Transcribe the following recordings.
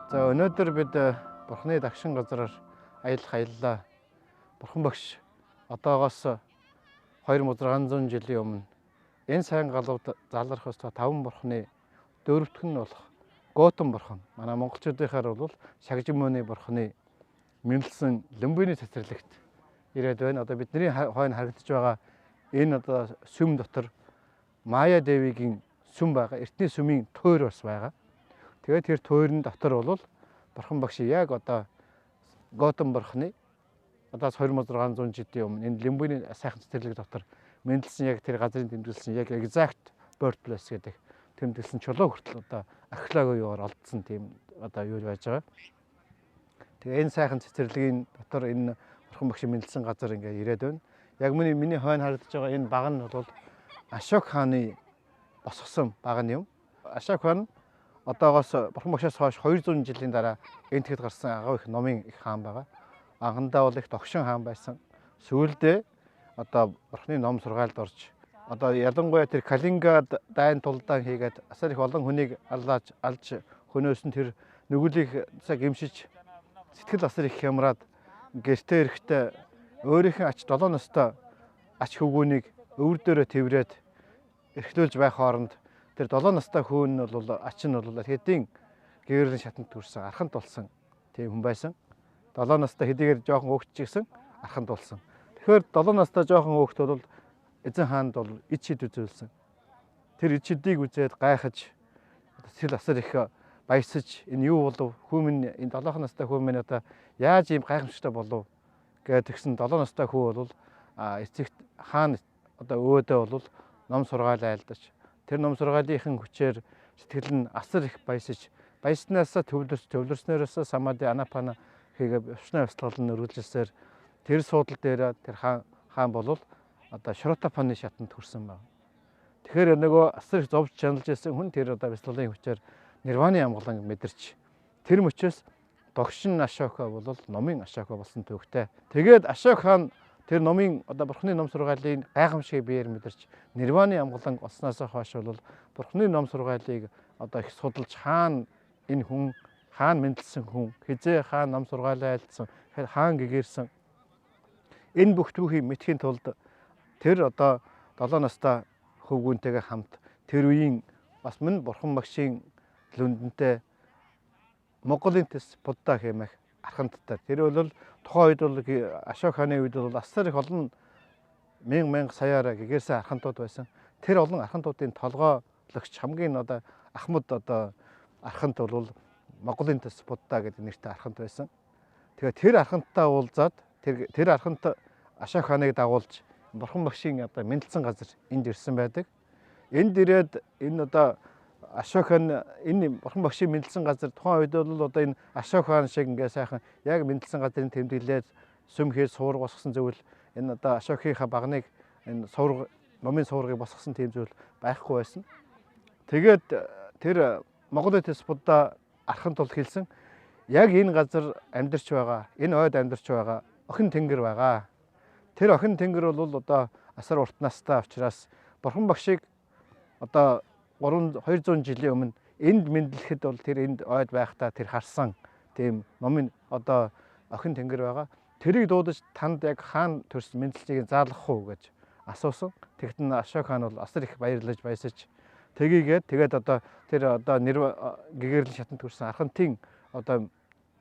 За өнөөдөр бид Бурхны дагшин газраар аялах аяллаа. Бурхан багш одоогоос 2600 жилийн өмнө энэ сайн галууд залрах ёстой таван бурхны дөрөвдөх нь болох Готон бурхан. Манай монголчуудынхаар бол Шагжимөний бурхны мэндэлсэн Лүмбүний цэцэрлэгт ирээд байна. Одоо бидний хойно харагдаж байгаа энэ одоо сүм дотор Мая Девигийн сүм байгаа. Эртний сүмийн туйр бас байгаа. Тэгээд тэр туйрын дотор бол бурхан багш яг одоо Готон бурхны одоо 2600 жилийн өмнө энэ Лүмбүний сайхан цэцэрлэг дотор мэндэлсэн яг тэр газрын тэмдэглэсэн яг exact birthplace гэдэг тэмдэглэсэн чулуу хүртэл одоо археологийн юугаар олдсон тийм одоо юу байж байгаа. Тэгээ энэ сайхан цэцэрлэгийн дотор энэ бурхан багш мэндэлсэн газар ингээд ирээд байна. Яг миний хойно харагдаж байгаа энэ баг нь бол Ашок хааны босгосон баг нь юм. Ашок хаан одоогоос бурхан багшаас хойш 200 жилийн дараа энтгэд гарсан агав их номын их хаан байгаа. Анхандаа бол их догшин хаан байсан. Сүүлдээ одоо бурхны ном сургаалд орж одоо ялангуяа тэр Калинга дайн тулдаан хийгээд асар их олон хүнийг аллааж алж хөнөөс нь тэр нүгэлийг цаг гимшиж сэтгэл асар их хямраад гэртээ эрэхтэй өөрийнхөө ач 7 настай ач хөвгүүнийг өвөр дээрээ тэврээд эрхлүүлж байх хооронд тэр 7 настай хүүн нь бол ач нь бол хэдийн гэрлийн шатанд төрсэн арханд болсон тийм хүн байсан. 7 настай хэдийгээр жоохон хөөгч гэсэн арханд болсон. Тэгэхээр 7 настай жоохон хөөгт бол эзэн хаанд бол ид шид үзүүлсэн. Тэр ид шидийг үзээд гайхаж сэтгэл асар их баясаж энэ юу болов хүү минь энэ 7 настай хүү минь одоо яаж ийм гайхамшигтай болов гэж тэгсэн 7 настай хүү бол эцэгт хаан одоо өөдөө бол ном сургаал айлдаж тэр ном сургаалынхын хүчээр сэтгэл нь асар их баясаж баяснаасаа төвлөрч төвлөрснөөрөөсөө самади анапана хийгээ өвчнөө бясалгал нь өргөлжсээр тэр суудал дээр тэр хаан болвол одоо Шротапаны шатанд хүрсэн байна. Тэгэхээр нөгөө асар их зовж чаналж байсан хүн тэр одоо бясалгалын хүчээр нирваны амгалан мэдэрч тэр мөчөөс догшин Ашока бол номын Ашока болсон төвхтэй. Тэгээд Ашок хаан тэр номын одоо бурхны ном сургаалын гайхамшигыг биеэр мэдэрч нирваны амгалан олсноос хойш бол бурхны ном сургаалыг одоо их судалж хаан энэ хүн хаан мэндэлсэн хүн хизээ хаан ном сургаалаа айлдсан хаан гэгэрсэн энэ бүх түүхийг мэдхийн тулд тэр одоо 7 настай хөвгүүнтэйгээ хамт тэр үеийн бас мөн бурхан багшийн лүндэнтэй Монголын төс Будда хэмээх арханттай. Тэр бол тухайн үед бол Ашок хааны үед бол асар их олон мянга мянга саяараа гэгэрсэн архантууд байсан. Тэр олон архантуудын толгойлогч хамгийн одоо ахмад одоо архант бол Монголын төс Будда гэдэг нэртэй архант байсан. Тэгээ тэр арханттай уулзаад тэр архант Ашок хааныг дагуулж бурхан багшийн одоо мэндэлсэн газар энд ирсэн байдаг. Энд ирээд энэ одоо Ашок хаан энэ бурхан багшийн мэндэлсэн газар тухайн үед бол одоо энэ Ашок хаан шиг ингээ сайхан яг мэндэлсэн газрын тэмдэглээд сүм хийж суурга босгосон зүйл энэ одоо Ашокийнхаа багныг энэ суурга номын суургыг босгосон тийм зүйл байхгүй байсан. Тэгээд тэр Монголын төс Будда арханд бол хэлсэн яг энэ газар амьдарч байгаа, энэ ойд амьдарч байгаа охин тэнгэр байгаа. Тэр охин тэнгэр бол одоо асар урт настай учраас бурхан багшийг одоо 200 жилийн өмнө энд мэдлэхэд бол тэр энд ойд байхдаа тэр харсан тийм номын одоо охин тэнгэр байгаа. Тэрийг дуудаж танд яг хаан төрсөн мэдлэгийг заалгах уу гэж асуусан. Тэгтэн Ашок хаан бол асар их баярлаж баясаж тэгийгээд тэгээд одоо тэр одоо нэр гэгэрэл шатанд төрсөн архантын одоо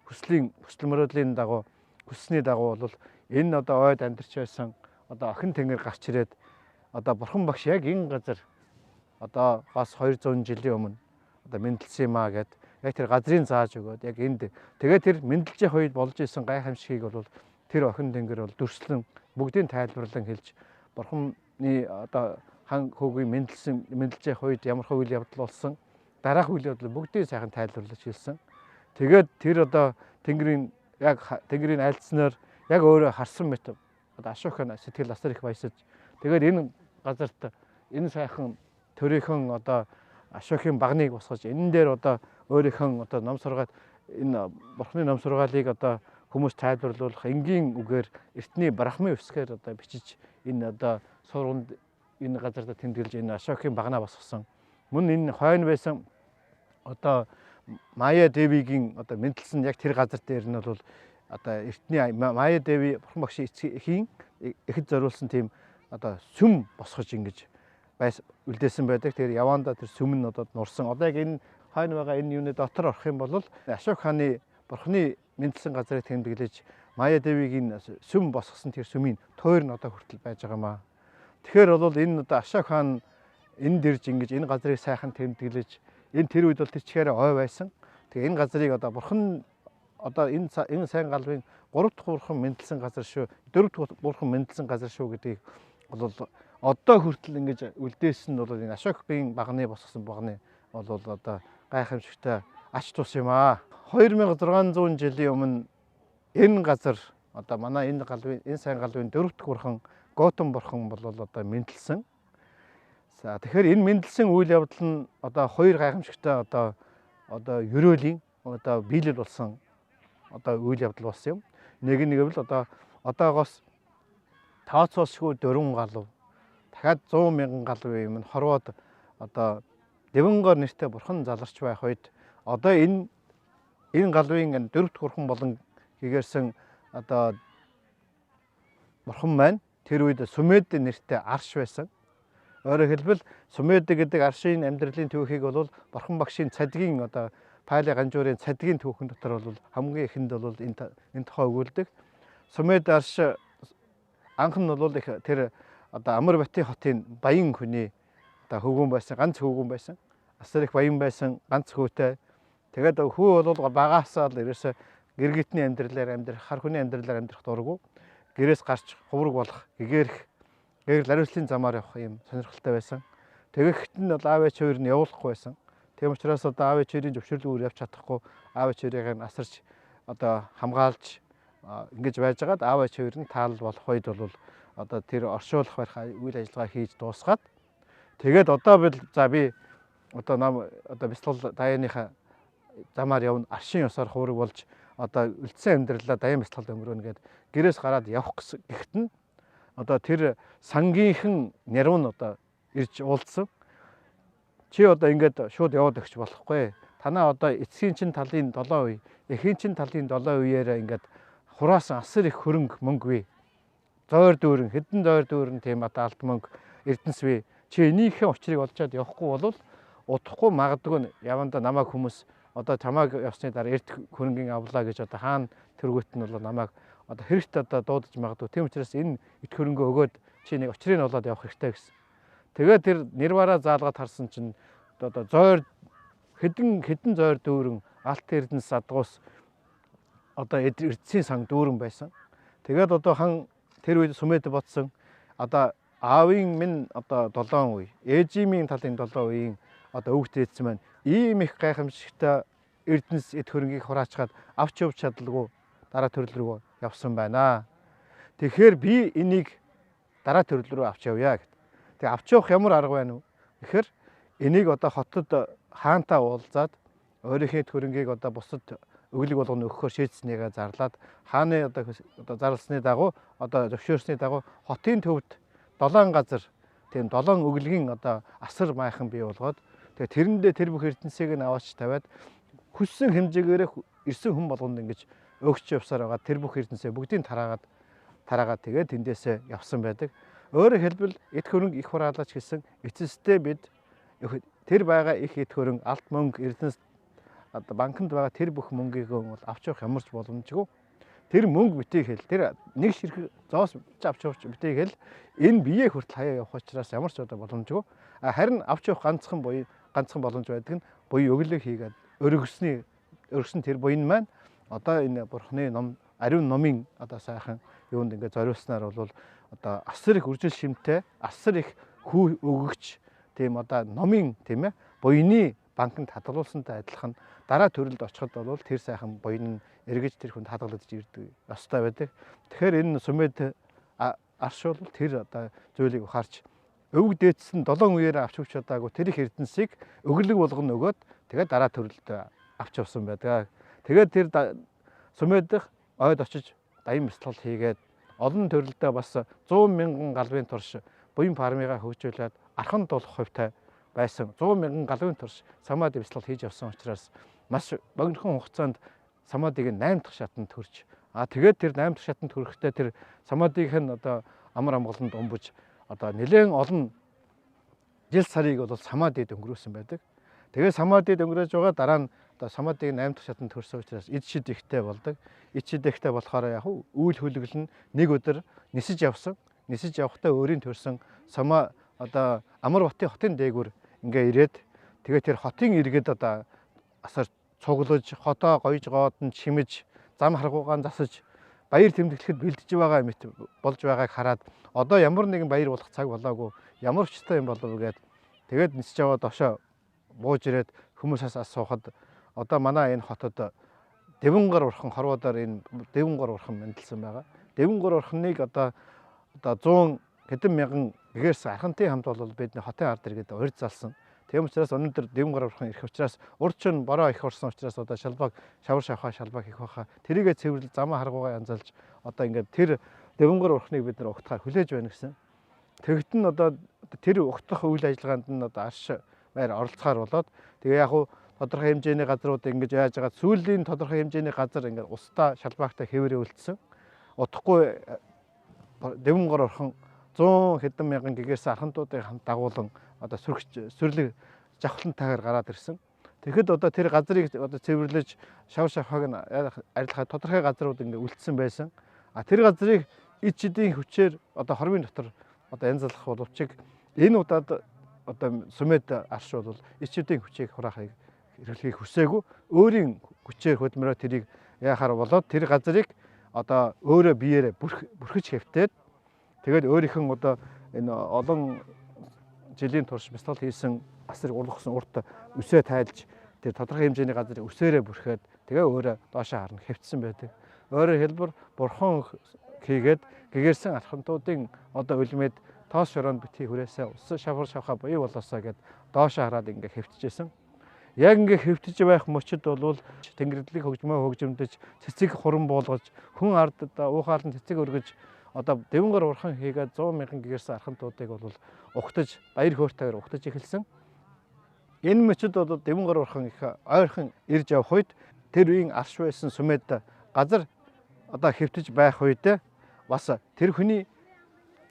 хүслийн хүсэл мөрөөдлийн дагуу хүссний дагуу бол энэ одоо ойд амьдарч байсан одоо охин тэнгэр гарч ирээд одоо бурхан багш яг энэ газар одоо бас 200 жилийн өмнө одоо мэндэлсэн юм аа гэд яг тэр газрын зааж өгөөд яг энд тэгээд тэр мэндэлж явах үед болж исэн гайхамшигыг бол тэр охин тэнгэр бол дүрслэн бүгдийг тайлбарлан хэлж бурханы одоо хан хүүгийн мэндэлсэн мэндэлж явах үед ямар үйл явдал болсон дараах үйл явдал бүгдийг сайхан тайлбарлаж хэлсэн. Тэгээд тэр одоо тэнгэрийн яг тэнгэрийн айлдснаар яг өөрөө харсан мэт одоо Ашок хаан сэтгэл асар их баясаж тэгээд энэ газарт энэ сайхан төрийнхөн одоо Ашокийн багныг босгож энэ дээр одоо өөрийнхөө одоо ном сургаад энэ бурхны ном сургаалыг одоо хүмүүс тайлбарлуулах энгийн үгээр эртний брахмын үсгээр одоо бичиж энэ одоо сурганд энэ газарт тэмдэглэж энэ Ашокийн багнаа босгосон. Мөн энэ хойно байсан одоо Мая Девигийн одоо мэндэлсэн яг тэр газар дээр нь бол одоо эртний Мая Деви бурхан багшийн эхийн эхэд зориулсан тийм одоо сүм босгож ингэж байс үлдээсэн байдаг. Тэгэхээр явандаа тэр сүм нь одоо нурсан. Одоо яг энэ хойно байгаа энэ юуны дотор орох юм бол Ашок хааны бурханы мэндэлсэн газрыг тэмдэглэж Мая Девигийн сүм босгосон тэр сүмийн тойр нь одоо хүртэл байж байгаа маа. Тэгэхээр бол энэ одоо Ашок хаан энд ирж ингэж энэ газрыг сайхан тэмдэглэж энэ тэр үед бол тэр чигээр ой байсан. Тэгээ энэ газрыг одоо бурхан одоо энэ сайн галвын 3 дахь бурхан мэндэлсэн газар шүү, 4 дахь бурхан мэндэлсэн газар шүү гэдгийг бол одоо хүртэл ингэж үлдээсэн нь бол энэ Ашокийн багны босгосон багны бол одоо гайхамшигтай ач тус юм аа. 2600 жилийн өмнө энэ газар одоо манай энэ галвын энэ сайн галвын 4 дахь бурхан Готам бурхан бол одоо мэндэлсэн. За тэгэхээр энэ мэндэлсэн үйл явдал нь одоо хоёр гайхамшигтай одоо ерөөлийн одоо биелэл болсон одоо үйл явдал болсон юм. Нэг нь гэвэл одоо одоогоос тооцоолшгүй 4 галав дахиад 100 мянган галав юм нь хорвоод одоо Дэвэнгор нэртэй бурхан заларч байх үед одоо энэ галвын 4 дахь бурхан болон гэгэрсэн одоо бурхан маань тэр үед Сумед нэртэй арш байсан. Өөрөөр хэлбэл Сумед гэдэг аршийн амьдралын түүхийг бол бурхан багшийн цадгийн одоо Пали ганжуурын цадгийн түүхэн дотор бол хамгийн эхэнд бол энэ тухай өгүүлдэг. Сумед арш анх нь бол их тэр одоо Амарбатын хотын баян хүний одоо хөвгүн байсан, ганц хөвгүн байсан. Асар их баян байсан, ганц хөөтэй. Тэгээд хүү бол багаасаа л ерөөсөө гэргитний амьдралаар амьдрах, хар хүний амьдралаар амьдрах дурггүй. Гэрээс гарч хувраг болох, гэгэрх, гэрэл ариуслын замаар явах юм сонирхолтой байсан. Тэгэхэд нь бол аав ээж хоёр нь явуулахгүй байсан. Тийм учраас одоо аав ээж хоёрын зөвшөөрлөөр явж чадахгүй, аав ээж хоёрыг нь асарч одоо хамгаалж ингэж байжгаад аав ээж хоёр нь таал болох үед бол одоо тэр оршуулах барих үйл ажиллагаа хийж дуусгаад тэгээд одоо би за би одоо нам одоо бяцлал даяаныхаа замаар явна, аршин ёсоор хувраг болж одоо үлдсэн амьдралаа даяан бяцлалд өнгөрөөнө гэд гэрээс гараад явах гэсэн гэхдээ нь одоо тэр сангийнхан нэрв нь одоо ирж уулзсан. Чи одоо ингээд шууд яваад өгч болохгүй. Танаа одоо эцсийн чин талын 7 үе, эхийн чин талын 7 үеэрээ ингээд хураасан асар их хөрөнгө мөнгө бий. Зойр дүүрэн, хэдэн зойр дүүрэн тийм одоо алт мөнгө эрдэнэс бий. Чи энийхээ учрыг олжоод явахгүй бол удахгүй магадгүй явандаа намайг хүмүүс одоо чамааг явсны дараа эрт хөрөнгийн авлаа гэж одоо хаан тэргүүт нь бол намайг одоо хэрэгт одоо дуудаж магадгүй. Тийм учраас энэ эт хөрөнгөө өгөөд чи нэг учрыг нь олоод явах хэрэгтэй гэсэн. Тэгээд тэр нэрвараа заалгаад харсан чинь одоо зойр хэдэн зойр дүүрэн алт эрдэнэс адгуус одоо эрдсийн сан дүүрэн байсан. Тэгээд одоо хан тэр үед Сумед бодсон одоо аавын минь одоо 7 үе, ээжийн минь талын 7 үеийн одоо өвгт ээдсэн маань ийм их гайхамшигтай эрдэнэс эд хөрөнгийг хураачгаад авч явж чадалгүй дараа төрөл рүү явсан байна. Тэгэхээр би энийг дараа төрөл рүү авч явъя гэд. Тэгээ авч явах ямар арга байна вэ? Тэгэхээр энийг одоо хотод хаантаа уулзаад өөрийнхөө хөрөнгийг одоо бусад өглөг болгоно өгөхөөр шийдснийгээ зарлаад хааны одоо зарлсны дагуу одоо зөвшөөрсний дагуу хотын төвд 7 газар тийм 7 өглөгийн одоо асар майхан бий болгоод тэгээ тэрэндээ тэр бүх эрдэнсийг нь аваач тавиад хүссэн хэмжээгээрээ ирсэн хүн болгонд ингэж өгч явсаар байгаа тэр бүх эрдэнсээ бүгдийг тараагаад тэгээд тэндээсээ явсан байдаг. Өөрөөр хэлбэл эд хөрөнгө их хураалаач гэсэн эцэстээ бид тэр байгаа их эд хөрөнгө алт мөнгө эрдэнэс одоо банкнд байгаа тэр бүх мөнгийг бол авч явах ямар ч боломжгүй. Тэр мөнгө битгий хэл тэр нэг ширхэг зоос авч явах битгий хэл энэ бие хүртэл хаяа явах учраас ямар ч одоо боломжгүй. Харин авч явах ганцхан буян ганцхан боломж байдаг нь буян өглөө хийгээд өргөсөн тэр буян маань одоо энэ бурхны ном ариун номын одоо сайхан юунд ингээд зориулснаар бол одоо асар их үржил шимтэй асар их хүү өгөгч тийм одоо номын тийм буяны банкнд хадгалуулсантай адилхан дараа төрөлд очиход бол тэр сайхан буян нь эргэж тэр хүнд хадгалагдаж ирдэг ёстой байдаг. Тэгэхээр энэ Сумед арш бол тэр одоо зүйлийг ухаарч өвөг дээдсэн 7 үеэр авч өгч чадаагүй тэр их эрдэнсийг өглөг болгоно өгөөд тэгээд дараа төрөлд авч явсан байдаг. Тэгээд тэр Сумед дэх ойд очиж даян бяцлал хийгээд олон төрөлдөө бас 100 мянган галвын турш буян фармыгаа хөгжүүлээд архан дулах хувьтай байсан. 100 мянган галвын турш самаад бяцлал хийж явсан учраас маш богинохон хугацаанд самадиг 8 дахь шатанд төрж, тэгээд тэр 8 дахь шатанд хүрэхдээ тэр самадиг нь одоо амар амгаланд умбаж одоо нэлээд олон жил сарыг бол самадид өнгөрөөсөн байдаг. Тэгээ самадид өнгөрөөж байгаа дараа нь одоо самадиг 8 дахь шатанд төрсөн учраас эд шид ихтэй болдог. Эд шид ихтэй болохоор яг үйл хөлөглөл нь нэг өдөр нисэж явсан. Нисэж явахдаа өөрийн төрсөн сама одоо Амар Батын хотын дээгүүр ингээ ирээд тэгээ тэр хотын иргэд одоо асар цуглаж, хотоо гоёж гоодон чимэж, зам харгуугаан засаж баяр тэмдэглэхэд бэлдэж байгаа мэт болж байгааг хараад одоо ямар нэгэн баяр болох цаг болоогүй, ямар учиртай юм болов гээд тэгээд нисэж яваа доошоо бууж ирээд хүмүүсээс асуухад одоо манай энэ хотод Дэвэнгар урхан хорвоодоор энэ Дэвэнгар урхан мэндэлсэн байгаа. Дэвэнгар урханыг одоо 100 хэдэн мянган гэгэрс архантын хамт бол бидний хотын ард иргэд урьд залсан. Тийм учраас өнөөдөр Дэвэнгар урхан ирэх учраас урд чинь бороо их орсон учраас одоо шалбааг шавар шавхаа шалбааг их байхаа тэрийгэ цэвэрлж замаа харгуугаа янзалж одоо ингээд тэр Дэвэнгар урхныг бид нар угтахаар хүлээж байна гэсэн. Тэгт нь одоо тэр угтах үйл ажиллагаанд нь одоо арш байр оролцохоор болоод тэгээ яг уу тодорхой хэмжээний газрууд ингэж яаж байгаа сүүлийн тодорхой хэмжээний газар ингээд устаа шалбаагтай хэвээрээ үлдсэн. Удахгүй Дэвэнгар урхан 100 хэдэн мянган гэгээс архантуудыг хамт дагуулan одоо сүрлэг жавхлантайгаар гараад ирсэн. Тэгэхэд одоо тэр газрыг одоо цэвэрлэж шав шавхааг нь арилгахад тодорхой газрууд ингээ үлдсэн байсан. А тэр газрыг ид чидийн хүчээр одоо хормын дотор одоо янзлах боловч энэ удаад одоо Сүмэд арш бол ид чидийн хүчийг хураахыг хэрэглэхийг хүсээгүй, өөрийн хүчээр хөдөлмөрөөр тэрийг яахаар болоод тэр газрыг одоо өөрөө биеэрээ бүрхэж хэвтээд тэгээд өөрийнх нь одоо энэ олон жилийн турш бясалгал хийсэн асар урлахсан урт үсээ тайлж тэр тодорхой хэмжээний газрыг үсээрээ бүрхээд тэгээ өөрөө доошоо харна хэвтсэн байдаг. Өөрөөр хэлбэл бурхан хийгээд гэгэрсэн архантуудын одоо үлмэд тоос шороонд битгий хүрээсээ ус шавар шавхаа буюу болоосоо гэд доошоо хараад ингээ хэвтчихсэн. Яг ингээ хэвтэж байх мөчид бол тэнгэрлэг хөгжмөө хөгжимдөж цэцэг хуран буулгаж хүн ард одоо уухаалан цэцэг өргөж одоо Дэвэнгар урхан хийгээд 100 мянган гэгэрсэн архантуудыг бол угтаж баяр хөөртэйгээр угтаж эхэлсэн. Энэ мөчид бол Дэвэнгар урхан их ойрхон ирж явах үед тэр үеийн арш байсан Сүмэд газар одоо хэвтэж байх үед бас тэр хүний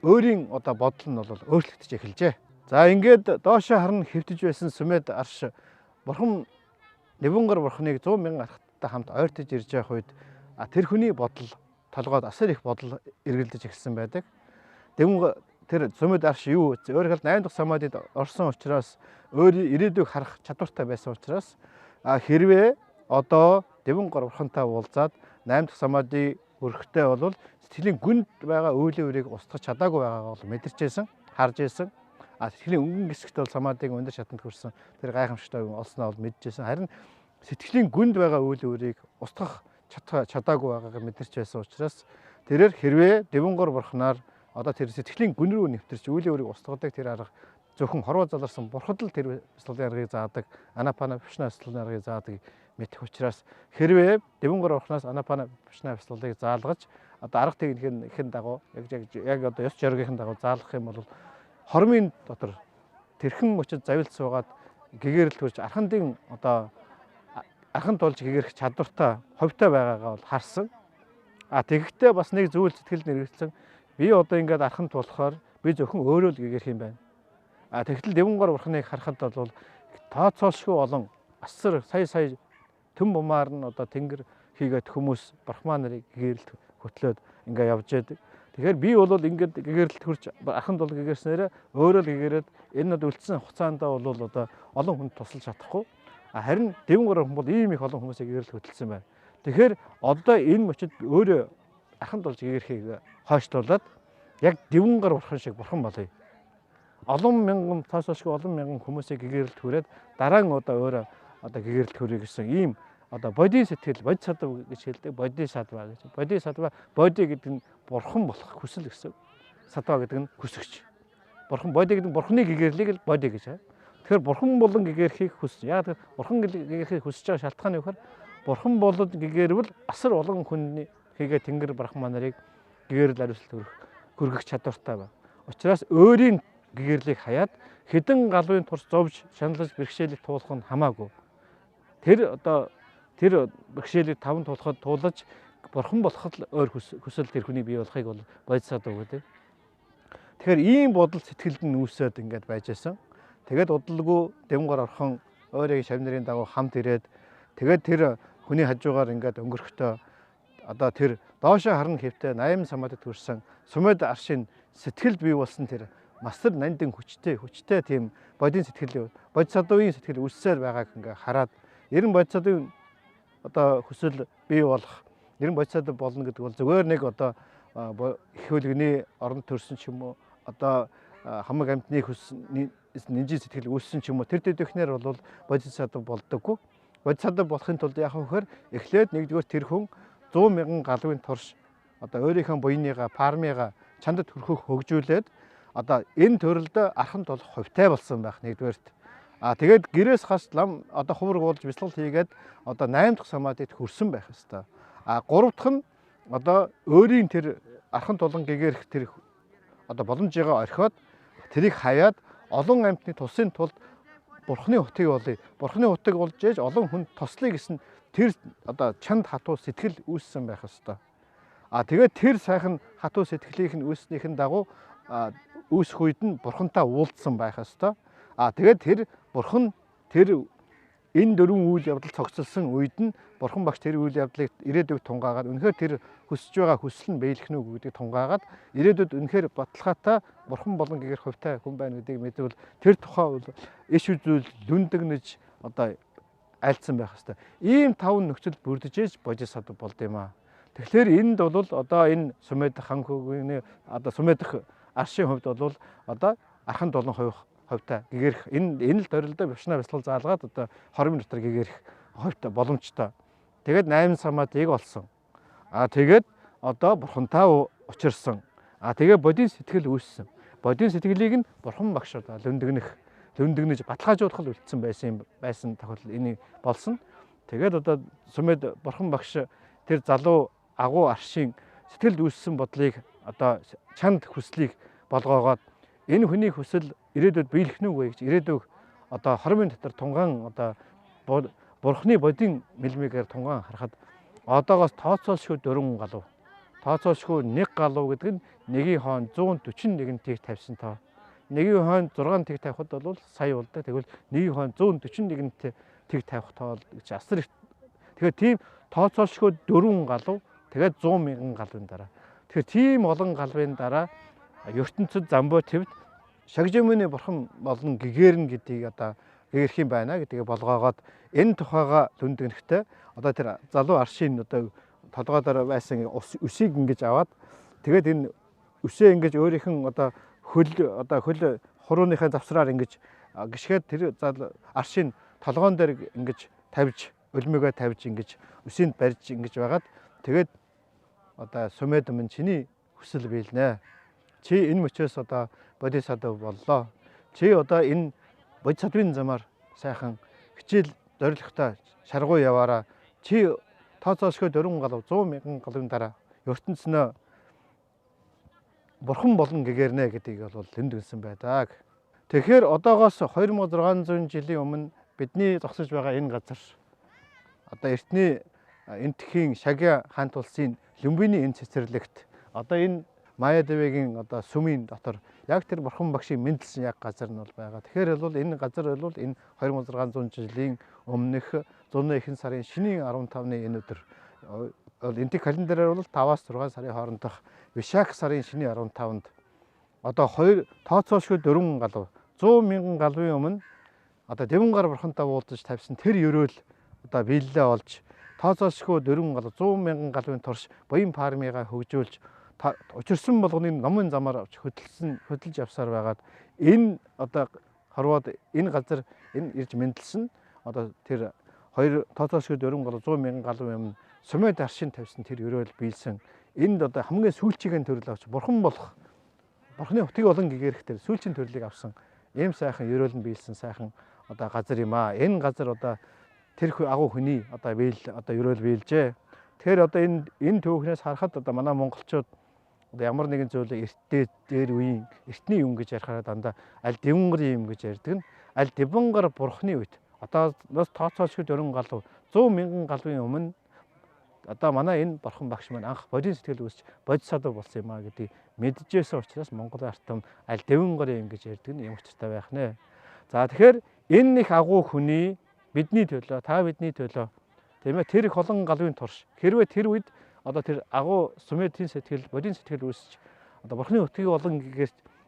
өөрийн одоо бодол нь бол өөрчлөгдөж эхэлжээ. За ингээд доошоо харна хэвтэж байсан Сүмэд арш бурхан Дэвэнгар бурханыг 100 мянган архаттай хамт ойртож ирж явах үед тэр хүний бодол толгойд асар их бодол эргэлдэж эхэлсэн байдаг. Дэвэнгар тэр Сүмэд арш юу өөрөөр хэлбэл 8 дахь самадид орсон учраас өөрийн ирээдүйг харах чадвартай байсан учраас хэрвээ одоо Дэвэнгар бурхантай уулзаад 8 дахь самадыг хүрэхтэй бол сэтгэлийн гүнд байгаа үйлийн үрийг устгах чадаагүй байгаагаа бол мэдэрч байсан, харж байсан. Сэтгэлийн өнгөн хэсэгт бол самадыг өндөр шатанд хүрсэн тэр гайхамшигтай юм олсноо бол мэдчихсэн. Харин сэтгэлийн гүнд байгаа үйлийн үрийг устгах чадаагүй байгаагаа мэдэрч байсан учраас тэрээр хэрвээ Дэвэнгар бурхнаар одоо тэр сэтгэлийн гүн рүү нэвтэрч үйлийн үрийг устгадаг тэр арга зөвхөн хорвоо заларсан бурхад л тэр бясалгалын аргыг заадаг, анапана випашна бясалгалын аргыг заадаг мэдэх учраас хэрвээ Дэвэнгар бурхнаас анапана випашна бясалгалыг заалгаж одоо арга техникийн дагуу яг одоо ёс жоргийнхын дагуу заалгах юм бол хормын дотор тэрхэн мөчөд завилт суугаад гэгэрэл төрж архандын одоо арханд тулж гэгэрэх чадвартай ховтой байгаагаа бол харсан. А тэгэхдээ бас нэг зүйл сэтгэл нэргэлсэн. Би одоо ингээд арханд болохоор би зөвхөн өөрөө л гэгэрх юм байна. А тэгтэл Дэвэнгар бурхныг харахад бол тооцоолшгүй олон асар сая сая төм бумаар нь одоо тэнгэр хийгээд хүмүүс брахма нарыг гэгэрэлт хөтлөөд ингээ явж байдаг. Тэгэхээр би бол ингээд гэгэрэлт хөрч арханд бол гэгэрснээрээ өөрөө л гэгэрээд энэ над үлдсэн хугацаанд бол одоо олон хүнд тусалж чадахгүй. Харин Дэвэнгар бурхан бол ийм их олон хүмүүсийг гэгэрэлт хөтлсөн байна. Тэгэхээр одоо энэ мөчид өөрөө арханд болж гэгэрхийг хойшлуулад яг Дэвэнгар бурхан шиг бурхан болъё. Олон мянган тооцоолшгүй олон мянган хүмүүсийг гэгэрэлт хүрээд дараа нь одоо өөрөө одоо гэгэрэлт хүрье гэсэн ийм одоо боди сэтгэл, бодисадва гэж хэлдэг, бодисадва гэж. Бодисадва, боди гэдэг нь бурхан болох хүсэл гэсэн. Садва гэдэг нь хүсэгч. Бурхан боди гэдэг нь бурханы гэгэрлийг л боди гэж. Тэгэхээр бурхан болон гэгэрхийг хүссэн. Яг тэр бурхан гэгэрхийг хүсэж байгаа шалтгаан нь юу гэхээр бурхан болон гэгэрвэл асар олон хүний хийгээ тэнгэр брахма нарыг гэгэрэл ариусгалт хүргэх чадвартай байна. Учираас өөрийн гэгэрлийг хаяад хэдэн галвын турш зовж шаналж бэрхшээлийг туулах нь хамаагүй. Тэр одоо тэр бэрхшээлийг таван тулахад туулаж бурхан болоход л өөр хүсэл тэр хүний бий болохыг бол бодисадва гэдэг. Тэгэхээр ийм бодол сэтгэлд нь үүсээд ингээд байж байсан. Тэгээд удалгүй Дэвнгар орхон өөрийн шавь нарын дагуу хамт ирээд тэгээд тэр хүний хажуугаар ингээд өнгөрөхдөө одоо тэр доошоо харна хэвтэ 8 самадад төрсэн Сумед аршин сэтгэлд бий болсон тэр мастар нандин хүчтэй тийм бодийн сэтгэл бодисадвын сэтгэл үүссээр байгааг ингээ хараад ер нь бодисадвын одоо хүсэл бий болох ер нь бодисадва болно гэдэг бол зүгээр нэг одоо их хөлгөний оронд төрсэн ч юм уу одоо хамаг амьтны хүс нинжин сэтгэл үүссэн ч юм уу тэр дэвхнэр бол бодисадва болдоггүй. Бодисадва болохын тулд яах вэ гэхээр эхлээд нэгдүгээр тэр хүн 100 мянган галвын турш одоо өөрийнхөө буйныгаа пармыгаа чандад төрхөх хөгжүүлээд одоо энэ төрөлдөө архан тулах хувьтай болсон байх нэгдүгээрт. А тэгээд гэрээс хас лам одоо хувраг уулж бясалгал хийгээд одоо 8 дахь самадид хөрсөн байх ёстой. А 3 дахь нь одоо өөрийн тэр архан тулан гэгэрх тэр одоо боломжийгаа орхиод тэрийг хаяад олон амьтны тусын тулд бурхны хутгийг болъё. Бурхны хутаг болж ээж олон хүнд туслая гэсэн тэр одоо чанд хатуу сэтгэл үүссэн байх ёстой. А тэгээд тэр сайхан хатуу сэтгэлийнх нь үүснийх нь дагуу үүсэх үед нь бурхантай уулзсан байх ёстой. А тэгээд тэр бурхан тэр энэ дөрвөн үйл явдал цогцолсон үед нь бурхан багш тэр үйл явдлыг ирээдүйд тунгаагаад үнэхээр тэр хүсэж байгаа хүсэл нь биелэх нь үү гэдгийг тунгаагаад ирээдүйд үнэхээр баталгаатай бурхан болон гэгэр хувьтай хүн байна гэдгийг мэдвэл тэр тухай бол иш үзүүл лүндэгнэж одоо айлцсан байх ёстой. Ийм таван нөхцөл бүрдэж ээж бодисадва болд юм аа. Тэгэхээр энд бол одоо энэ Сумед хан хөгийн одоо Сумедх аршийн хувьд бол одоо архан долон хувьтай гэгэрх энэ л дөрөлдөө бившнаа бясалгал заалгаад одоо хормын дотор гэгэрх хувьтай боломжтой. Тэгээд 8 самадыг олсон. А тэгээд одоо бурхантай учирсан. А тэгээ бодийн сэтгэл үүссэн. Бодийн сэтгэлийг нь бурхан багш одоо лүндэгнэж баталгаажуулах үлдсэн байсан тохиолдол энэ болсон. Тэгээд одоо Сумед бурхан багш тэр залуу агуу аршийн сэтгэлд үүссэн бодлыг одоо чанд хүслийг болгоогоод энэ хүний хүсэл ирээдүйд биелэх нь үгүй гэж ирээдүйг одоо хормын дотор тунгаан одоо бурхны бодийн мэлмигээр тунгаан харахад одоогоос тооцоолшгүй 4 галуу тооцоолшгүй 1 галуу гэдэг нь нэгийн хоон 141 тэг тавьсан тоо. Нэгийн хоон 6 тэг тавихад бол сая болдог. Тэгвэл нэгийн хоон 141 тэг тавих тоо гэж асар их. Тэгэхээр тийм тооцоолшгүй 4 галуу тэгээд 100 мянган галуун дараа. Тэгэхээр тийм олон галвын дараа ертөнцид замбуу твд шагжимын бурхан болон гэгэрнэ гэдгийг одоо гэгэрх юм байна гэдгийг болгоогоод энэ тухайга лүндгэнэхтэй одоо тэр залуу аршин одоо толгой дээр байсан үсийг ингэж аваад тэгээд энэ үсээ ингэж өөрийнх нь одоо хөл хурууныхаа завсраар ингэж гიშгээд тэр залуу аршин толгоон дээр ингэж тавьж өлмөгөө тавьж ингэж үсийг барьж ингэж байгаад тэгээд одоо Сумед минь чиний хүсэл биелнэ. Чи энэ мөчөөс одоо бодисадва боллоо. Чи одоо энэ бодисадвын замаар сайхан хичээл зоригтой шаргуу яваараа. Чи тооцоолшгүй 4 галав 100 мянган галавын дараа ертөнцнөө бурхан болон гэгэрнэ гэдгийг бол лүндгэнсэн байдаг. Тэгэхээр одоогоос 2600 жилийн өмнө бидний зогсож байгаа энэ газар одоо эртний Энтхийн Шагя хаант улсын Лүмбиний энэ цэцэрлэгт одоо энэ Мая Дэвигийн одоо сүмийн дотор яг тэр бурхан багшийн мэндэлсэн яг газар нь бол байгаа. Тэгэхээр бол энэ газар бол энэ 2600 жилийн өмнөх зуны ихэнх сарын шинийн 15-ны энэ өдөр бол энтиг календараар бол 5-аас 6 сарын хоорондох Вишак сарын шинийн 15-нд одоо хоёр тооцоолшгүй 4 галуу 100 мянган галвын өмнө одоо Дэвэнгар бурхантай уулзаж тавьсан тэр ерөөл одоо биелэлээ олж тооцоолшгүй 4 галуу 100 мянган галвын турш буян пармигаа хөгжүүлж учирсан болгоныг номын замаар авч хөдөлж явсаар байгаад энэ одоо хорвоод энэ газар энэ ирж мэндэлсэн одоо тэр хоёр тооцоолшгүй 4 галуу 100 мянган галуу юм Сумед аршин тавьсан тэр ерөөл биелсэн энд одоо хамгийн сүүлчийн төрөл авч бурхан болох бурхны хутгийг олон гэгэрх тэр сүүлчийн төрлийг авсан ийм сайхан ерөөл нь биелсэн сайхан одоо газар юм аа. Энэ газар одоо тэр агуу хүний одоо биел одоо ерөөл биелжээ. Тэгэхээр одоо энэ түүхнээс харахад одоо манай монголчууд одоо ямар нэгэн зүйлийг эртдээ дээр үеийн эртний юм гэж ярихаараа дандаа аль Дэвэнгарын юм гэж ярьдаг нь аль Дэвэнгар бурхны үед Одоос тооцоолшгүй 4 галуу 100 мянган галвын өмнө одоо манай энэ бурхан багш маань анх бодийн сэтгэл үүсч бодисадва болсон юм а гэдгийг мэджээсэн учраас Монгол ард түмэн аль дэвэн гарын ингэж ярьдаг нь юм учиртай байх нэ. За тэгэхээр энэ их агуу хүний бидний төлөө, та бидний төлөө, тийм ээ, тэр их олон галвын турш хэрвээ тэр үед одоо тэр агуу Сумерийн сэтгэл, бодийн сэтгэл үүсч одоо бурхны өтгийг олон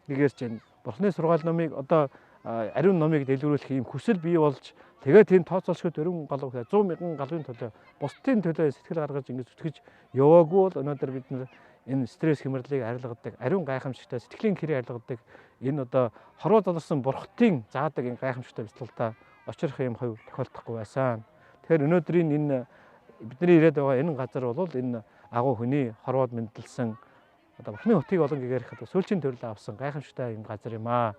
гэгэрч энэ бурхны сургаал номыг одоо ариун номыг дэлгэрүүлэх ийм хүсэл бий болж тэгээд тийм тооцоолшгүй 4 галуу 100 мянган галвын төлөө бусдын төлөө сэтгэл гаргаж ингэж зүтгэж яваагүй бол өнөөдөр бид нар энэ стресс хямралыг арилгадаг, ариун гайхамшигтай сэтгэлийн хэрэг арилгадаг энэ одоо хорвоо заларсан бурхтын заадаг энэ гайхамшигтай бяцлалтаа очрох юм хувь тохиолдохгүй байсан. Тэгэхээр өнөөдрийн энэ бидний ирээд байгаа энэ газар бол энэ агуу хүний хорвоод мэндэлсэн одоо бурхны өтгийг олон гэгэрэх одоо сүүлчийн төрөл авсан гайхамшигтай юм газар юм аа.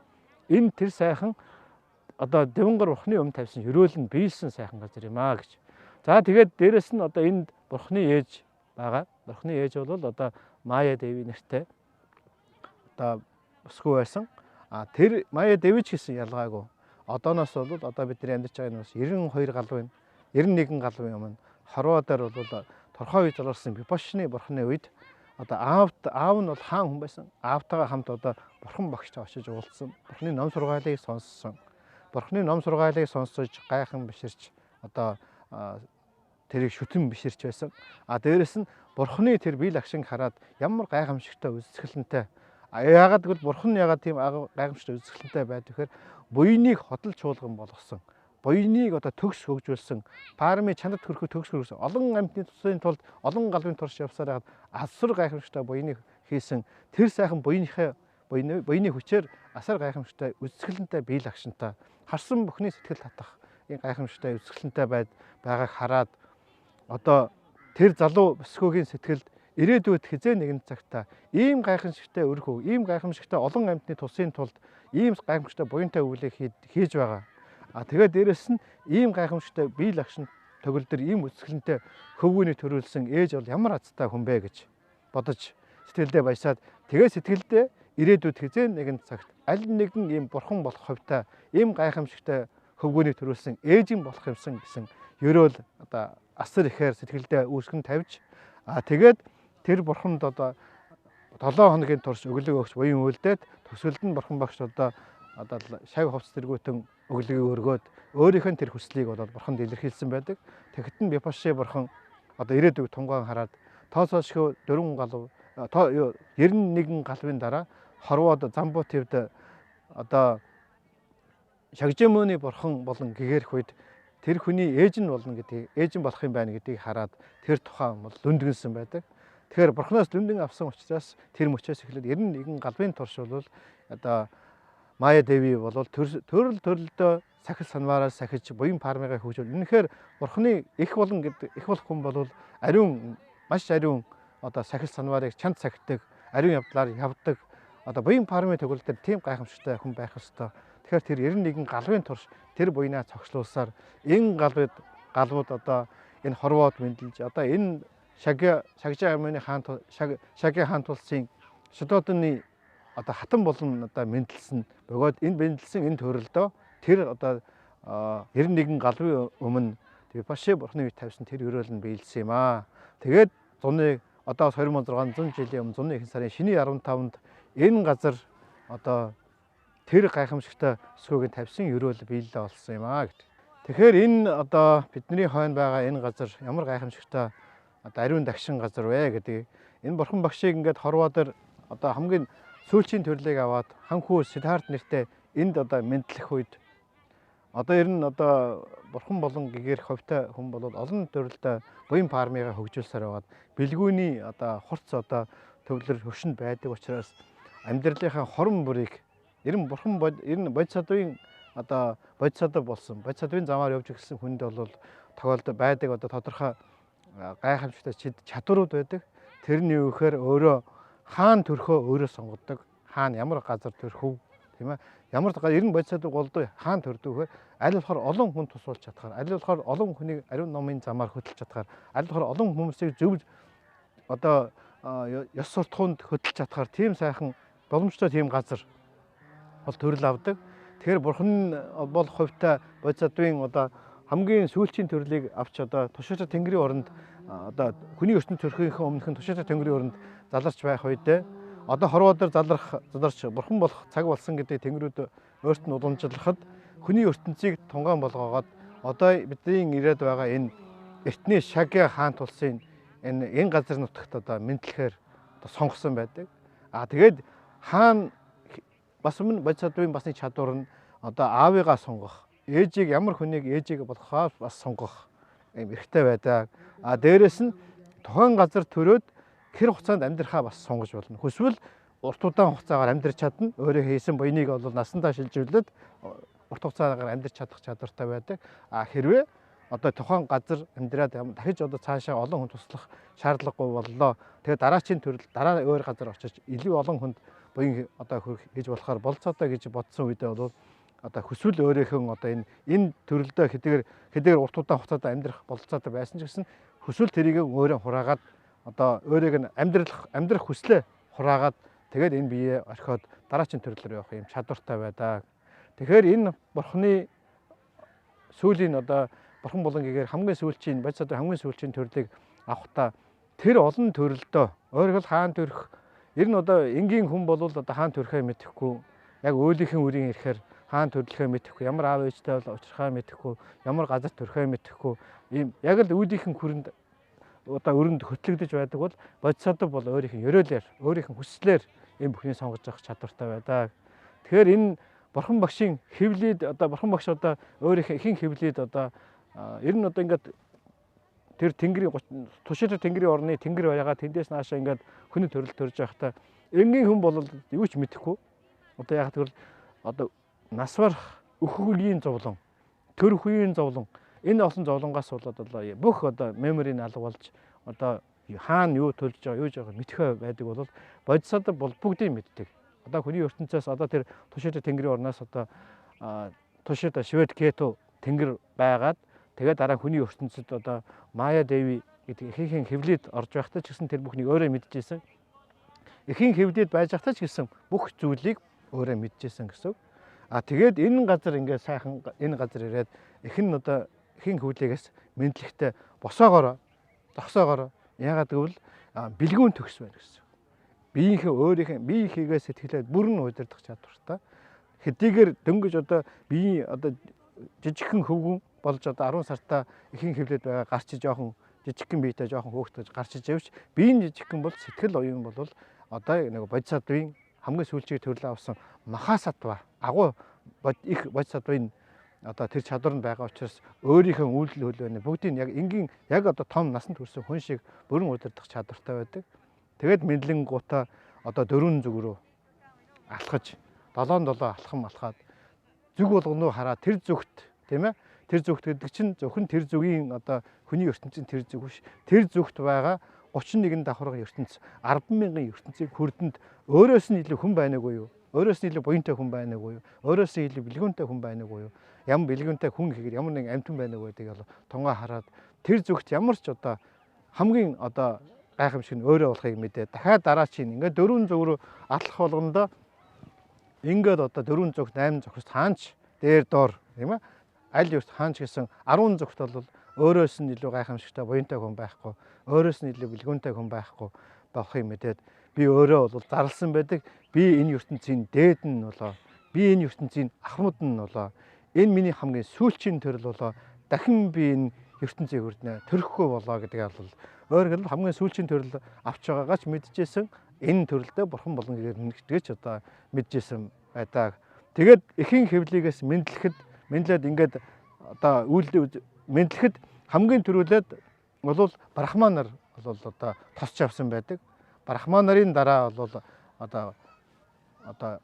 Энэ тэр сайхан одоо дэвэнгар бурхны өмнө тавьсан ерөөл нь биелсэн сайхан газар юм аа гэж. За тэгээд дээрэс нь одоо энд бурхны ээж байгаа. Бурхны ээж бол одоо Мая Деви нэртэй одоо бүсгүй байсан. А тэр Мая Деви ч гэсэн ялгаагүй. Одооноос бол одоо бидний амьдарч байгаа нь бас 92 галуу, 91 галууын өмнө хорвоо дээр бол торхой үе заларсан Випашны бурхны үед одоо аав нь бол хаан хүн байсан. Аавтайгаа хамт одоо бурхан багштай очиж уулзсан. Бурхны ном сургаалыг сонссон. Бурхны ном сургаалыг сонсож гайхан биширч одоо тэрийг шүтэн биширч байсан. А дээрэс нь бурхны тэр биел агшинг хараад ямар гайхамшигтай үзэсгэлэнтэй. Яагаад гэвэл бурхан яагаад тийм гайхамшигтай үзэсгэлэнтэй байдаг вэхээр буйныг хотол чуулган болгосон. Буйныг одоо төгс хөгжүүлсэн, парами чанарт хүрэхүй төгс хөгжүүлсэн. Олон амьтны тусын тулд олон галвын турш явсаар хагаад асар гайхамшигтай буйныг хийсэн. Тэр сайхан буйныхаа буйны хүчээр асар гайхамшигтай үзэсгэлэнтэй биел агшинтай харсан бүхний сэтгэл татах энэ гайхамшигтай үзэсгэлэнтэй байгааг хараад одоо тэр залуу бүсгүйгийн сэтгэлд ирээдүйд хизээ нэгэн цагта ийм гайхамшигтай өрхөв, ийм гайхамшигтай олон амьтны тусын тулд ийм гайхамшигтай буянтай өвлийг хийж байгаа. А тэгээд дээрэс нь ийм гайхамшигтай биел агшин төгөлдөр ийм үзэсгэлэнтэй хөвгүүний төрүүлсэн ээж бол ямар азтай хүн бэ гэж бодож сэтгэлдээ баясаад тэгээд сэтгэлдээ ирээдүйд хизээ нэгэн цагт аль нэгэн ийм бурхан болох хувьтай ийм гайхамшигтай хөвгүүний төрүүлсэн ээжин болох юмсан гэсэн ерөөл одоо асар ихээр сэтгэлдээ үүсгэн тавьж а тэгээд тэр бурханд одоо 7 хоногийн турш өглөг өгч буян үлдээд төсөлд нь бурхан багш одоо шав хувцас тэргүүтэн өглөгийг өргөөд өөрийнх нь тэр хүслийг бол бурханд илэрхийлсэн байдаг. Тэгэхэд нь Випаши бурхан одоо ирээдүйг тунгаан хараад тооцоолшгүй 4 галуу 91 галвын дараа хорвоод Замбу твд одоо Шагжимөний бурхан болон гэгэрх үед тэр хүний ээж нь болно гэдгийг, ээж нь болох юм байна гэдгийг хараад тэр тухайн бол лүндгэнсэн байдаг. Тэгэхээр бурханаас лүндэн авсан учраас тэр мөчөөс эхлээд 91 галвын турш бол одоо Мая Деви бол төрөл төрөлдөө сахил санваараа сахиж буян пармигаа хөгжүүл. Үнэхээр бурхны их болон гэдэг их болох хүн бол ариун, маш ариун одоо сахил санваарыг чанд сахидаг, ариун явдлаар явдаг. Одоо буян пармын төгөл дээр тийм гайхамшигтай хүн байх ёстой. Тэгэхээр тэр 91 галвын турш тэр буянаа цогцлуулсаар энэ галвууд одоо энэ хорвоод мэндэлж одоо энэ Шагжаа аймгийн хаан Шагийн хаан тулсын Шододны одоо хатан болон одоо мэндэлсэн бөгөөд энэ мэндэлсэн энэ төрөлдөө тэр одоо 91 галвын өмнө Випаши бурхны үе тавьсан тэр өрөөл нь биелсэн юм аа. Тэгээд зуны одоо 2600 жилийн өмнө зуны ихэнх сарын шинийн 15-нд энэ газар одоо тэр гайхамшигтай өсгөөг нь тавьсан өрөөл биелэлээ болсон юм аа гэдэг. Тэгэхээр энэ одоо бидний хойно байгаа энэ газар ямар гайхамшигтай одоо ариун дагшин газар вэ гэдэг. Энэ бурхан багшийг ингээд хорвоо дээр одоо хамгийн сүүлчийн төрлийг аваад ханхүү Сиддхарт нэртэй энд одоо мэдлэх үед одоо ер нь одоо бурхан болон гэгэрх хувьтай хүн бол олон төрөлдөө буян пармигаа хөгжүүлсээр байгаад бэлгүүний одоо хурц одоо төвлөр хөвшөнд байдаг учраас амьдралынхаа хорон бүрийг ер нь бурхан ер нь бодисадвын одоо бодисадва болсон бодисадвын замаар явж ирсэн хүнд бол тохиолдол байдаг одоо тодорхой гайхамшигтай чадварууд байдаг. Тэр нь юу гэхээр өөрөө хаан төрхөө өөрөө сонгодог. Хаан ямар газар төрхөв тийм ээ. Ямар ер нь бодисадва голдуу хаан төрдөг вэхээр аль болохоор олон хүн тусуулж чадхаар, аль болохоор олон хүнийг ариун номын замаар хөдөлж чадхаар, аль болохоор олон хүмүүсийг зөв одоо ёс суртахуунд хөдөлж чадхаар тийм сайхан боломжтой тийм газар бол төрөл авдаг. Тэгэхээр бурхан бол хувьтай бодисадвын одоо хамгийн сүүлчийн төрлийг авч одоо тушаач тэнгэрийн оронд одоо хүний ертөнц төрхийнхээ өмнөхөн тушаач тэнгэрийн оронд заларч байх үедээ одоо хорвоо дээр заларч бурхан болох цаг болсон гэдэг тэнгэрүүд өөрт нь уламжлахад хүний ертөнцийг тунгаан болгоогоод одоо бидний ирээд байгаа энэ эртний Шагья хаан тулсын энэ газар нутагт одоо мэдлэхээр одоо сонгосон байдаг. А тэгээд хаан бас өмнө бодисадвын бас нэг чадвар нь одоо аавыгаа сонгох, ээжийг ямар хүнийг ээжийг болгохоо бас сонгох юм эрхтэй байдаг. А дээрэс нь тухайн газар төрөөд хэр хугацаанд амьдрахаа бас сонгож болно. Хүсвэл урт удаан хугацаагаар амьдрч чадна. Өөрөө хийсэн буяныг бол насандаа шилжүүлээд урт хугацаагаар амьдрч чадах чадвартай байдаг. А хэрвээ одоо тухайн газар амьдраад дахиж одоо цаашаа олон хүн туслах шаардлагагүй боллоо. Тэгээ дараачийн төрөл дараа өөр газар очиж илүү олон хүнд буян одоо хийж болохоор болцоотой гэж бодсон үедээ бол одоо хүсвэл өөрийнхөө одоо энэ төрөлдөө хэдийгээр урт удаан хугацаатай амьдрах болцоотой байсан ч гэсэн хүсвэл тэрийг өөрөө хураагаад одоо өөрийг нь амьдрах хүслээ хураагаад тэгээд энэ биеэ орхиод дараачийн төрлөөр явах юм чадвартай байдаг. Тэгэхээр энэ бурхны сүүлийн одоо бурхан болон гэгээр хамгийн сүүлчийн бодисадвын хамгийн сүүлчийн төрлийг авахдаа тэр олон төрөлдөө өөрөөр хаан төрөх ер нь одоо энгийн хүн бол одоо хаан төрхөө мэдэхгүй яг өөлийнхэн үрийн ирэхээр хаан төрлөхөө мэдэхгүй ямар аав ээжтэй бол учрахаа мэдэхгүй ямар газар төрхөө мэдэхгүй ийм яг л үүлийнхэн хүрэнд одоо өрөнд хөтлөгдөж байдаг бол бодисадва бол өөрийнх нь ерөөлөөр өөрийнх нь хүслээр энэ бүхнийг сонгож авах чадвартай байдаг. Тэгэхээр энэ бурхан багшийн хэвлийд одоо бурхан багш одоо өөрийнх нь ихэнх хэвлийд одоо ер нь одоо ингээд тэр тэнгэрийн тушилт тэнгэрийн орны тэнгэр баягаа тэндээс наашаа ингээд хүний төрөл төрж байхдаа энгийн хүн бол юу ч мэдэхгүй. Одоо яг тэгвэл одоо нас барах өхөгийн зовлон, төрөх үеийн зовлон энэ олон зовлонгоос болоод одоо бүх одоо меморийг алга болж одоо хаана юу төлж байгаа юу ж байгаа мэдхээ байдаг бол бодисадва бол бүгдийг мэддэг. Одоо хүний ертөнцөөс одоо тэр тушилт тэнгэрийн орноос одоо тушилт Швед Кету тэнгэр байгаад тэгээд дараа хүний ертөнцид одоо Мая Деви гэдэг ихэнх хэвлийд орж байхдаа ч гэсэн тэр бүхнийг өөрөө мэдчихсэн. Ихэнх хэвлийд байж байхдаа ч гэсэн бүх зүйлийг өөрөө мэдчихсэн гэсэн. А тэгээд энэ газар ингээд сайхан энэ газар ирээд ихэнх одоо ихэнх хөвлөгөөс мэдлэгтэй босоогоороо зогсоогоороо яагаад гэвэл бэлгүүн төгс байна гэсэн. Биеийнхээ өөрийнхөө биеийнхээгээ сэтгэлээ бүрэн удирдах чадвартай. Хэдийгээр дөнгөж одоо биеийн одоо жижигхэн хөвгүн болж одоо 10 сартаа ихэнх хэвлээд байгаа гарч жоохон жижигхэн биетэй жоохон хөөхдөж гарч ижээвч биеийн жижигхэн бол сэтгэл оюун бол одоо нэг бодисадвын хамгийн сүүлчийн төрлөө авсан Махасатва агуу их бодисадвын одоо тэр чадвар нь байгаа учраас өөрийнхөө үйлдэл хөлөөний бүгдийг яг энгийн яг одоо том насанд хүрсэн хүн шиг бүрэн удирдах чадвартай байдаг. Тэгээд мэдлэн гутаа одоо дөрвөн зүг рүү алхаж 7 7 алхам алхаад зүг болгоно хараа тэр зүгт тийм ээ тэр зүгт гэдэг чинь зөвхөн тэр зүгийн одоо хүний ертөнцийн тэр зүг биш тэр зүгт байгаа 31 давхаргын ертөнц 10,000 ертөнцийн хөрдөнд өөрөөс нь илүү хүн байна уу юу? Өөрөөс нь илүү буянтай хүн байна уу юу? Өөрөөс нь илүү бэлгүүнтэй хүн байна уу юу? Ямар бэлгүүнтэй хүн гэхээр ямар нэгэн амьтан байна уу гэдгийг бол тунгаа хараад тэр зүгт ямар ч одоо хамгийн одоо гайхамшиг нь өөрөө болохыг мэдээ. Дахиад дараа чинь ингээд дөрвөн зүг рүү алхах болгондоо ингээд одоо дөрвөн зүгт 8 зохист хаанч дээр доор тийм ээ аль юус хаанч гэсэн 10 зүгт бол өөрөөс нь илүү гайхамшигтай буянтай хүн байхгүй, өөрөөс нь илүү бэлгүүнтэй хүн байхгүй болохыг мэдээд би өөрөө бол зарлсан байдаг. Би энэ ертөнцийн дээд нь болоо. Би энэ ертөнцийн ахмад нь болоо. Энэ миний хамгийн сүүлчийн төрөл болоо. Дахин би энэ ертөнцийг хүрднэ. Төрөхгүй болоо гэдэг бол өөрөөр хэлбэл хамгийн сүүлчийн төрөл авч байгаагаа ч мэдчихсэн. Энэ төрөлдөө бурхан болон гэгээр нэгтгэж одоо мэдчихсэн байдаг. Тэгээд эхийн хэвлийгээс мэдлэхэд мэдлээд ингээд одоо үйлдэл мэдлэхэд хамгийн түрүүлээд бол брахма нар бол одоо тосч авсан байдаг. Брахма нарын дараа бол одоо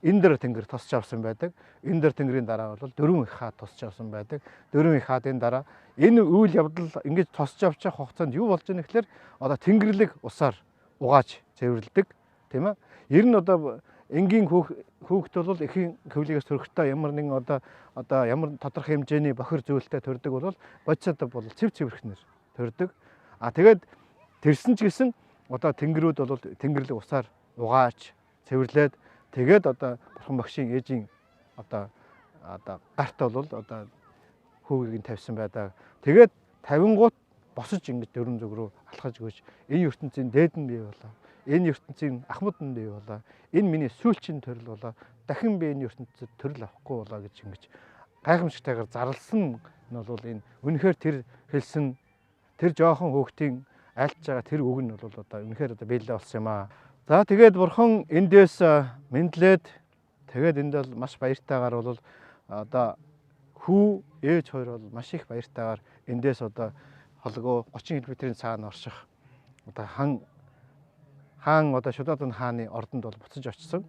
Индэр тэнгэр тосч авсан байдаг. Индэр тэнгэрийн дараа бол дөрвөн их хаад тосч авсан байдаг. Дөрвөн их хаадын дараа энэ үйл явдал ингэж тосч авчих хугацаанд юу болж байгаа гэхээр одоо тэнгэрлэг усаар угааж цэвэрлэдэг, тийм ээ. Ер нь одоо энгийн хүүхэд бол эхийн хөвлөгөөс төрөхдөө ямар нэгэн одоо ямар тодорхой хэмжээний бохир зүйлтэй төрдөг бол бодисод бол цэв цэвэрхнэр төрдөг. А тэгээд тэрсэн ч гэсэн одоо тэнгэрүүд бол тэнгэрлэг усаар угааж цэвэрлээд тэгээд одоо бурхан багшийн ээжийн одоо одоо гарт бол одоо хүүгийг нь тавьсан байдаг. Тэгээд 50 гут босож ингэж дөрвөн зүг рүү алхаж өгч энэ ертөнцийн дээд нь бий болоо. Энэ ертөнцийн ахмад нь бий болоо. Энэ миний сүүлчийн төрөл болоо. Дахин би энэ ертөнцид төрөл авахгүй болоо гэж ингэж гайхамшигтайгаар зарласан нь бол энэ үнэхээр тэр хэлсэн тэр жоохон хүүхдийн айлтж байгаа тэр үг нь бол одоо үнэхээр одоо биелээ болсон юм аа. За тэгээд бурхан эндээс мэндлээд тэгээд энд бол маш баяртайгаар бол одоо хүү ээж хоёр бол маш их баяртайгаар эндээс одоо холгоо 30 км-ийн цаана орших одоо хаан одоо Шудадан хааны ордонд бол буцаж очсон.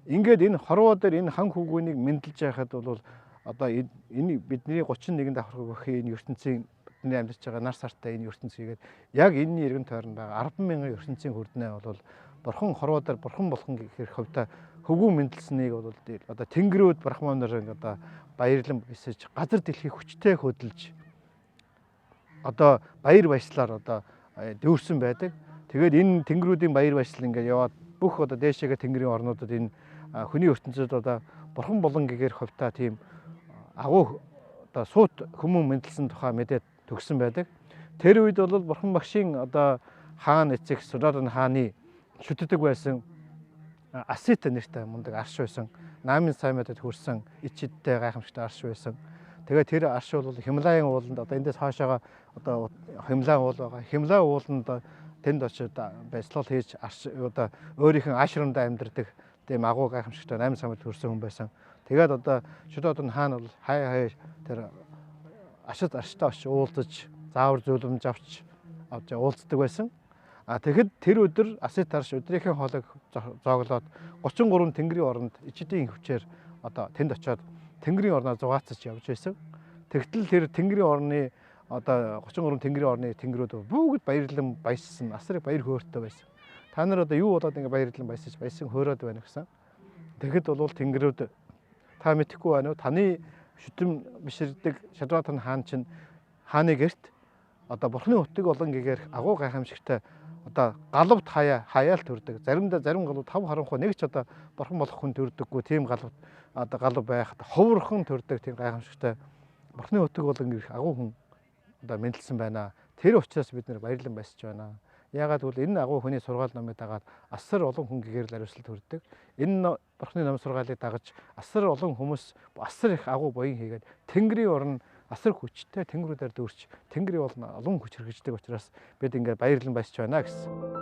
Ингээд энэ хорвоо дээр энэ хан хүүгүүнийг мэндэлж байхад бол одоо энэ бидний 31 давхарга өгөхийн энэ ертөнцийн бидний амьдарч байгаа нар сартай энэ ертөнцийгээд яг энэний эргэн тойронд байгаа 10,000 ертөнцийн хүрднээ бол бурхан хорвоо дээр бурхан болгон гэхэр хувьдаа хөвгүүн мэндэлсэнийг бол одоо тэнгэрүүд брахман нарын одоо баярлан бисэж газар дэлхий хүчтэй хөдөлж одоо баяр баясгалаар одоо дүүрсэн байдаг. Тэгээд энэ тэнгэрүүдийн баяр баясгал ингээд яваад бүх одоо дээшээгээ тэнгэрийн орнуудад энэ хүний ертөнцид одоо бурхан болон гэгээр хувьтаа тийм агуу одоо суут хүмүүн мэндэлсэн тухай мэдээд төгссөн байдаг. Тэр үед бол бурхан багшийн одоо хаан эцэг Судадан хааны шүтдэг байсан Асита нэртэй мундаг арш байсан. Намын саймадад хүрсэн ичидтэй гайхамшигтай арш байсан. Тэгээд тэр арш бол Хималайн ууланд одоо эндээс хаашаага одоо Хималайн уул байгаа. Хималай ууланд тэнд очиж байслал хийж арш одоо өөрийнх нь ашрамдаа амьдардаг тийм агуу гайхамшигтай 8 самд хүрсэн хүн байсан. Тэгээд одоо Шүдодон хаан бол хай хай тэр ашид арштай очиж уулзаж заавар зөвлөмж авч уулздаг байсан. А тэгэхэд тэр өдөр Асит арш өдрийнхээ хоолойг зооглоод 33 тэнгэрийн оронд ичидийн хүчээр одоо тэнд очиод тэнгэрийн орноо зугаацаж явж байсан. Тэгтэл тэр тэнгэрийн орны одоо 33 тэнгэрийн орны тэнгэрүүд бүгд баярлан баяссан, асар их баяр хөөртэй байсан. Та нар одоо юу болоод ингэ баярлан баясаж баясан хөөрөөд байна гэсэн. Тэгэхэд бол тэнгэрүүд та мэдэхгүй байна уу? Таны шүтэн биширдэг Шадратан хаан чинь хааны гэрт одоо бурхны утыг олон гэгээр агуу гайхамшигтай одоо галавт хаяал төрдөг. Заримдаа зарим галав 5 харанхуй нэг ч одоо бурхан болох хүн төрдөггүй тийм галавт одоо галав байхад ховорхон төрдөг тийм гайхамшигтай бурхны утыг болон гэх агуу хүн одоо мэндэлсэн байна. Тэр учраас бид нэр баярлан баясж байна. Яагаад гэвэл энэ агуу хүний сургаал номыг дагаад асар олон хүн гэгэрэл ариусгал төрдөг. Энэ бурхны ном сургаалыг дагаж асар олон хүмүүс асар их агуу буян хийгээд тэнгэрийн орн асар хүчтэй тэнгэрүүдээр дүүрч тэнгэрийн олон олон хүч хэрэгждэг учраас бид ингээд баярлан баясж байна гэсэн.